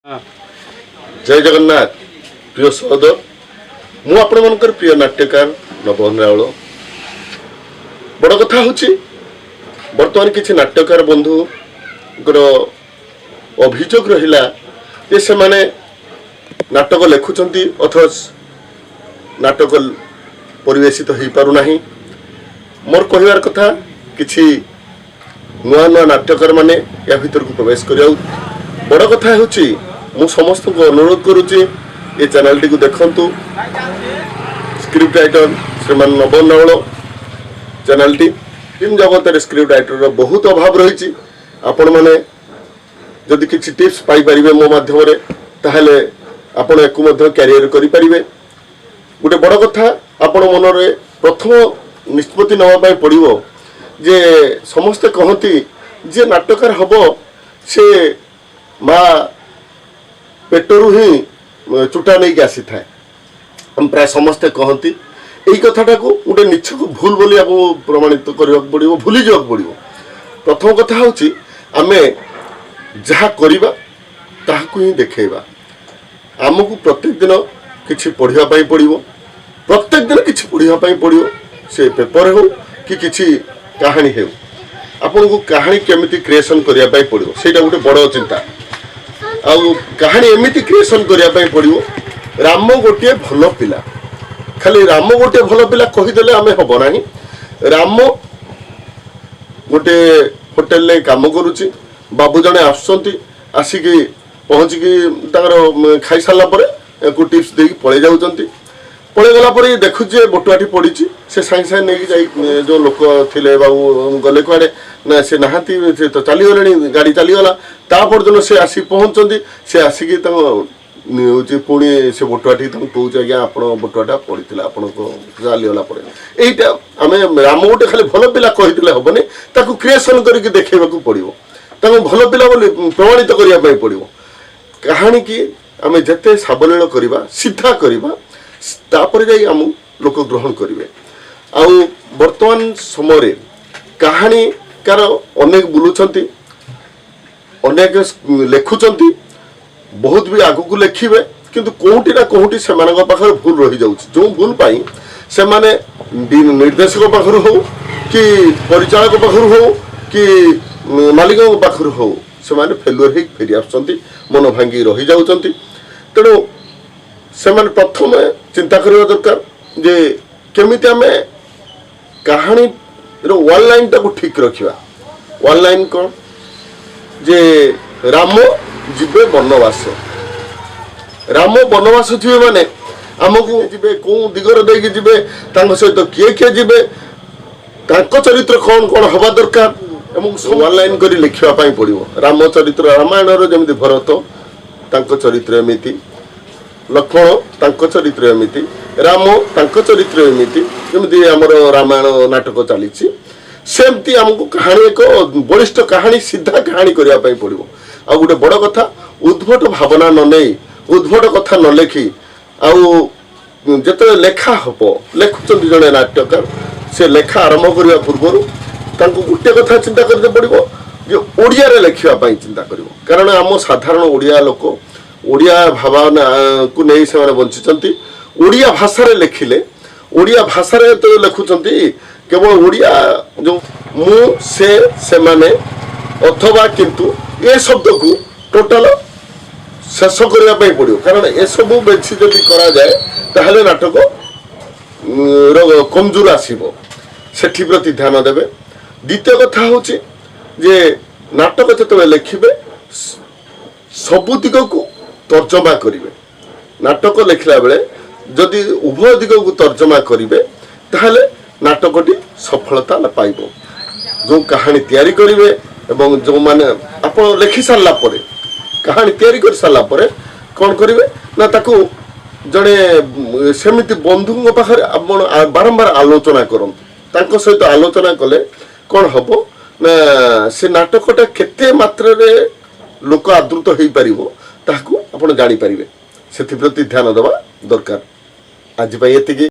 ଜୟ ଜଗନ୍ନାଥ ପ୍ରିୟ ସହୋଦର। ମୁଁ ଆପଣମାନଙ୍କର ପ୍ରିୟ ନାଟ୍ୟକାର ନବଘନ ରାଉଳ। ବଡ଼ କଥା ହେଉଛି, ବର୍ତ୍ତମାନ କିଛି ନାଟ୍ୟକାର ବନ୍ଧୁଙ୍କର ଅଭିଯୋଗ ରହିଲା ଯେ ସେମାନେ ନାଟକ ଲେଖୁଛନ୍ତି, ଅଥଚ ନାଟକ ପରିବେଶିତ ହୋଇପାରୁନାହିଁ। ମୋର କହିବାର କଥା, କିଛି ନୂଆ ନୂଆ ନାଟ୍ୟକାରମାନେ ୟା ଭିତରକୁ ପ୍ରବେଶ କରିବାକୁ। ବଡ଼ କଥା ହେଉଛି, ମୁଁ ସମସ୍ତଙ୍କୁ ଅନୁରୋଧ କରୁଛି, ଏ ଚ୍ୟାନେଲଟିକୁ ଦେଖନ୍ତୁ। ସ୍କ୍ରିପ୍ଟ ରାଇଟର ଶ୍ରୀମାନ ନବଘନ ରାଉଳ ଚ୍ୟାନେଲଟି। ଫିଲ୍ମ ଜଗତରେ ସ୍କ୍ରିପ୍ଟ ରାଇଟରର ବହୁତ ଅଭାବ ରହିଛି। ଆପଣମାନେ ଯଦି କିଛି ଟିପ୍ସ ପାଇପାରିବେ ମୋ ମାଧ୍ୟମରେ, ତାହେଲେ ଆପଣ ୟାକୁ ମଧ୍ୟ କ୍ୟାରିୟର କରିପାରିବେ। ଗୋଟେ ବଡ଼ କଥା, ଆପଣ ମନରେ ପ୍ରଥମ ନିଷ୍ପତ୍ତି ନେବା ପାଇଁ ପଡ଼ିବ ଯେ ସମସ୍ତେ କହନ୍ତି ଯେ ନାଟକାର ହେବ ସେ ମା ପେଟରୁ ହିଁ ଚୁଟା ନେଇକି ଆସିଥାଏ। ଆମ ପ୍ରାୟ ସମସ୍ତେ କହନ୍ତି। ଏଇ କଥାଟାକୁ ଗୋଟେ ନିଛକ ଭୁଲ ବୋଲି ଆମକୁ ପ୍ରମାଣିତ କରିବାକୁ ପଡ଼ିବ, ଭୁଲି ଯିବାକୁ ପଡ଼ିବ। ପ୍ରଥମ କଥା ହେଉଛି, ଆମେ ଯାହା କରିବା ତାହାକୁ ହିଁ ଦେଖେଇବା। ଆମକୁ ପ୍ରତ୍ୟେକ ଦିନ କିଛି ପଢ଼ିବା ପାଇଁ ପଡ଼ିବ। ପ୍ରତ୍ୟେକ ଦିନ କିଛି ପଢ଼ିବା ପାଇଁ ପଡ଼ିବ, ସେ ପେପର ହେଉ କି କିଛି କାହାଣୀ ହେଉ। ଆପଣଙ୍କୁ କାହାଣୀ କେମିତି କ୍ରିଏସନ୍ କରିବା ପାଇଁ ପଡ଼ିବ, ସେଇଟା ଗୋଟେ ବଡ଼ ଚିନ୍ତା। ଆଉ କାହାଣୀ ଏମିତି କ୍ରିଏସନ୍ କରିବା ପାଇଁ ପଡ଼ିବ, ରାମ ଗୋଟିଏ ଭଲ ପିଲା। ଖାଲି ରାମ ଗୋଟିଏ ଭଲ ପିଲା କହିଦେଲେ ଆମେ ହେବ ନାହିଁ। ରାମ ଗୋଟେ ହୋଟେଲରେ କାମ କରୁଛି। ବାବୁ ଜଣେ ଆସୁଛନ୍ତି, ଆସିକି ପହଞ୍ଚିକି ତାଙ୍କର ଖାଇସାରିଲା ପରେ ୟାକୁ ଟିପ୍ସ ଦେଇକି ପଳେଇ ଯାଉଛନ୍ତି। ପଳେଇ ଗଲା ପରେ ଇଏ ଦେଖୁଛି ଯେ ବଟୁଆଟି ପଡ଼ିଛି। ସେ ସାଙ୍ଗେ ସାଙ୍ଗେ ନେଇକି ଯାଇ ଯେଉଁ ଲୋକ ଥିଲେ, ବାବୁ ଗଲେ କୁଆଡ଼େ? ନା, ସେ ନାହାନ୍ତି, ସେ ତ ଚାଲିଗଲେଣି, ଗାଡ଼ି ଚାଲିଗଲା। ତା ପରଦିନ ସେ ଆସିକି ପହଞ୍ଚନ୍ତି। ସେ ଆସିକି ତାଙ୍କ ହେଉଛି ପୁଣି ସେ ବଟୁଆଟି ତାଙ୍କୁ କହୁଛି, ଆଜ୍ଞା, ଆପଣ ବଟୁଆଟା ପଡ଼ିଥିଲା ଆପଣଙ୍କ ଚାଲିଗଲା ପରେ। ଏଇଟା ଆମେ ରାମ ଗୋଟେ ଖାଲି ଭଲ ପିଲା କହିଦେଲେ ହେବନି, ତାକୁ କ୍ରିଏସନ୍ କରିକି ଦେଖେଇବାକୁ ପଡ଼ିବ। ତାଙ୍କୁ ଭଲ ପିଲା ବୋଲି ପ୍ରମାଣିତ କରିବା ପାଇଁ ପଡ଼ିବ। କାହାଣୀକି ଆମେ ଯେତେ ସାବଲୀଳ କରିବା, ସିଧା କରିବା, ତାପରେ ଯାଇ ଆମକୁ ଲୋକ ଗ୍ରହଣ କରିବେ। ଆଉ ବର୍ତ୍ତମାନ ସମୟରେ କାହାଣୀକାର ଅନେକ ବୁଲୁଛନ୍ତି, ଅନେକ ଲେଖୁଛନ୍ତି, ବହୁତ ବି ଆଗକୁ ଲେଖିବେ, କିନ୍ତୁ କୋଉଠି ନା କୋଉଠି ସେମାନଙ୍କ ପାଖରେ ଭୁଲ ରହିଯାଉଛି, ଯେଉଁ ଭୁଲ ପାଇଁ ସେମାନେ ନିର୍ଦ୍ଦେଶକ ପାଖରୁ ହଉ କି ପରିଚାଳକ ପାଖରୁ ହଉ କି ମାଲିକଙ୍କ ପାଖରୁ ହଉ, ସେମାନେ ଫେଲୁଅର ହେଇକି ଫେରି ଆସୁଛନ୍ତି, ମନ ଭାଙ୍ଗି ରହିଯାଉଛନ୍ତି। ତେଣୁ ସେମାନେ ପ୍ରଥମେ ଚିନ୍ତା କରିବା ଦରକାର ଯେ କେମିତି ଆମେ କାହାଣୀର ୱାନ୍ ଲାଇନ୍ଟାକୁ ଠିକ୍ ରଖିବା। ୱାନ୍ ଲାଇନ୍ କ'ଣ? ଯେ ରାମ ଯିବେ ବନବାସ। ରାମ ବନବାସ ଯିବେ ମାନେ ଆମକୁ ଯିବେ, କୋଉ ଦିଗରେ ଦେଇକି ଯିବେ, ତାଙ୍କ ସହିତ କିଏ କିଏ ଯିବେ, ତାଙ୍କ ଚରିତ୍ର କ'ଣ କ'ଣ ହବା ଦରକାର ଏବଂ ୱାନ୍ ଲାଇନ୍ କରି ଲେଖିବା ପାଇଁ ପଡ଼ିବ। ରାମ ଚରିତ୍ର, ରାମାୟଣର ଯେମିତି ଭରତ, ତାଙ୍କ ଚରିତ୍ର ଏମିତି, ଲକ୍ଷ୍ମଣ ତାଙ୍କ ଚରିତ୍ର ଏମିତି, ରାମ ତାଙ୍କ ଚରିତ୍ର ଏମିତି, ଯେମିତି ଆମର ରାମାୟଣ ନାଟକ ଚାଲିଛି, ସେମିତି ଆମକୁ କାହାଣୀ, ଏକ ବଳିଷ୍ଠ କାହାଣୀ, ସିଧା କାହାଣୀ କରିବା ପାଇଁ ପଡ଼ିବ। ଆଉ ଗୋଟେ ବଡ଼ କଥା, ଉଦ୍ଭଟ ଭାବନା ନ ନେଇ, ଉଦ୍ଭଟ କଥା ନ ଲେଖି, ଆଉ ଯେତେବେଳେ ଲେଖା ହବ, ଲେଖୁଛନ୍ତି ଜଣେ ନାଟ୍ୟକାର, ସେ ଲେଖା ଆରମ୍ଭ କରିବା ପୂର୍ବରୁ ତାଙ୍କୁ ଗୋଟେ କଥା ଚିନ୍ତା କରିବାକୁ ପଡ଼ିବ ଯେ ଓଡ଼ିଆରେ ଲେଖିବା ପାଇଁ ଚିନ୍ତା କରିବ। କାରଣ ଆମ ସାଧାରଣ ଓଡ଼ିଆ ଲୋକ ଓଡ଼ିଆ ଭାବନାକୁ ନେଇ ସେମାନେ ବଞ୍ଚିଛନ୍ତି। ଓଡ଼ିଆ ଭାଷାରେ ଲେଖିଲେ, ଓଡ଼ିଆ ଭାଷାରେ ଯେତେବେଳେ ଲେଖୁଛନ୍ତି, କେବଳ ଓଡ଼ିଆ ଯେଉଁ ମୁଁ, ସେ, ସେମାନେ, ଅଥବା, କିନ୍ତୁ, ଏ ଶବ୍ଦକୁ ଟୋଟାଲ ଶେଷ କରିବା ପାଇଁ ପଡ଼ିବ। କାରଣ ଏସବୁ ବେଶୀ ଯଦି କରାଯାଏ, ତାହେଲେ ନାଟକ ର କମଜୋର ଆସିବ। ସେଠି ପ୍ରତି ଧ୍ୟାନ ଦେବେ। ଦ୍ୱିତୀୟ କଥା ହେଉଛି ଯେ ନାଟକ ଯେତେବେଳେ ଲେଖିବେ, ସବୁ ଦିଗକୁ ତର୍ଜମା କରିବେ। ନାଟକ ଲେଖିଲା ବେଳେ ଯଦି ଉଭୟ ଦିଗକୁ ତର୍ଜମା କରିବେ, ତାହେଲେ ନାଟକଟି ସଫଳତା ପାଇବ। ଯେଉଁ କାହାଣୀ ତିଆରି କରିବେ ଏବଂ ଯେଉଁମାନେ ଆପଣ ଲେଖି ସାରିଲା ପରେ, କାହାଣୀ ତିଆରି କରି ସାରିଲା ପରେ କ'ଣ କରିବେ ନା, ତାକୁ ଜଣେ ସେମିତି ବନ୍ଧୁଙ୍କ ପାଖରେ ଆପଣ ବାରମ୍ବାର ଆଲୋଚନା କରନ୍ତୁ। ତାଙ୍କ ସହିତ ଆଲୋଚନା କଲେ କ'ଣ ହବ ନା, ସେ ନାଟକଟା କେତେ ମାତ୍ରାରେ ଲୋକ ଆଦୃତ ହେଇପାରିବ, ତାହାକୁ ଆପଣ ଜାଣିପାରିବେ। ସେଥିପ୍ରତି ଧ୍ୟାନ ଦେବା ଦରକାର। ଆଜି ପାଇଁ ଏତିକି।